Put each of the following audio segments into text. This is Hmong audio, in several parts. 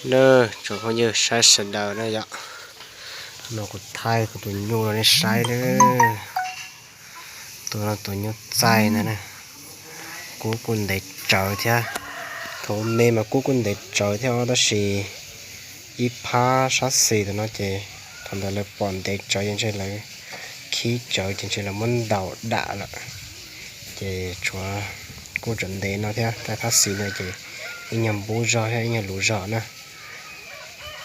Na, tsoom phooj ywg saib sawv daws na yom, no kuv thaij kuv tus nyuj rau nej saib na. Tus no tus nyuj txaij ntag na. Kub kuj ntev tsawv thiab. Thaum me mas kub kuj ntev tsawv thiab os, tab sis ib phab sab xis tus no ces thaum ntawd lawv pom ntev tsawv ces ntshe lawv khib tsawv ces ntshe lawv muab ntaus dam lawm. Ces tshuav kuj tseem ntev no thiab, thaum phab xis no ces ib nyuag npub zog thiab ib nyuag luv zog na.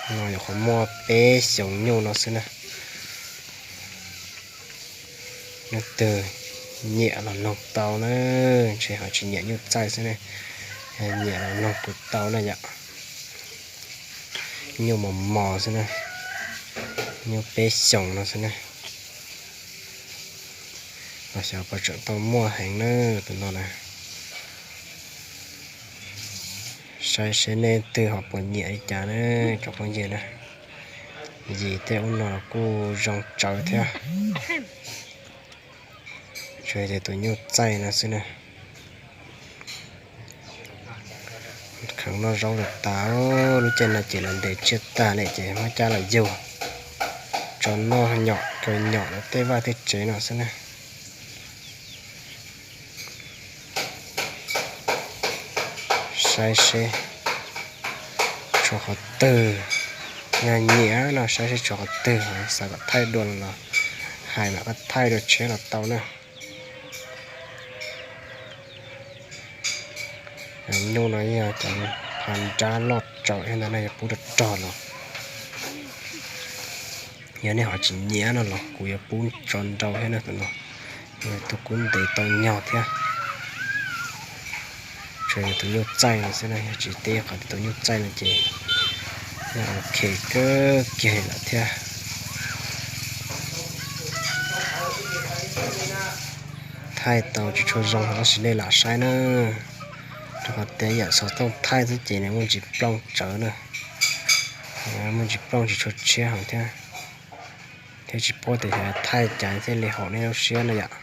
No nyuam qhuav muaj peb xyoos nyuj no xwb na. Leej twg nyiam los noog tau na, ntshe ho tsis nyiam nyuj txaij xwb ne. Nyiam los noog kuv tau na yom. Nyuj mos mos xwb na, nyuj peb xyoos no xwb na. Los xyov puas tseem tau muaj heev na tus no na. Saib seb nej twg ho puas nyiam li cas na tsoom phooj ywg na. Yim tej ub no los kuj zoo tsawv thiab. Tsuas yog tias tus nyuj txaij no xwb na. Kheev noj zaub lawm tas, lub caij no ces lawv ntes tsiaj tag lawm ces muab cab los yug tso noj nyom kaw nyom rau tej vaj tej tsev no xwb na. Saib seb tshuav qhov twg, yog nyiam no saib seb tshuav qhov twg xav kom thaij dua los hais mam li thaij dua tshiab los tau na. Nyuj no yog cov phav nrab loj tsawv thiab ntag no, yog pub rog rog los, yog nej ho tsis nyiam no los kuv yuav pub tso nrau thiab na tus no. Tus kub ntev tau nyog thiab. Tsuas yog tus nyuj txaij no xwb na, yog tsis teb qhov tias tus nyuj txaij no ces yog ok kawg kiag lawm thiab. Thaij tau tsis tshua zoo tab sis nej lam saib na, rau qhov tias yam xov tooj thaij xwb ces nws muaj ntsis plooj tsawv na, muaj ntsis plooj tsis tshua tshiab heev thiab. Thiab tsis paub tias xyov thaij cas thiaj li haum nej lub siab no yom.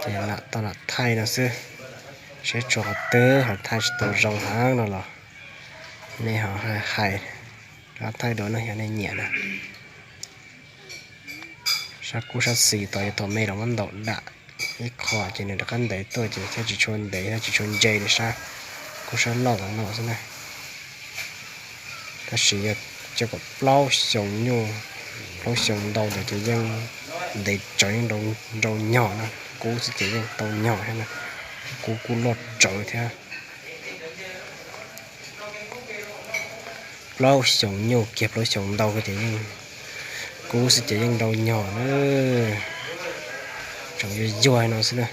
Ces lam tau lam thaij no xwb, seb tshuav qhov twg ho thaij tsis tau zoo heev no los nej ho hais rov qab thaij dua no yog nej nyiam na. Sab kub sab xis tod yog thaum me los muab ntaus dam ib qho ces nws rov qab ntev tuaj ces thiaj tsis tshua ntev thiab tsis tshua ntse li sab kub sab loj tom no xwb na. Tab sis yog coj kom plaub xyoo nyuj, plaub xyoo ntau ntawd ces yeej ntev tsawv, yeej nrau nyog na, kub xwb ces yeej tau nyog thiab na, kub kuj loj tsawv thiab. Plaub xyoo nyuj kiag plaub xyoo ntau ces yeej, kub xwb ces yeej nrau nyog na. Tseem yuag yuag no xwb na.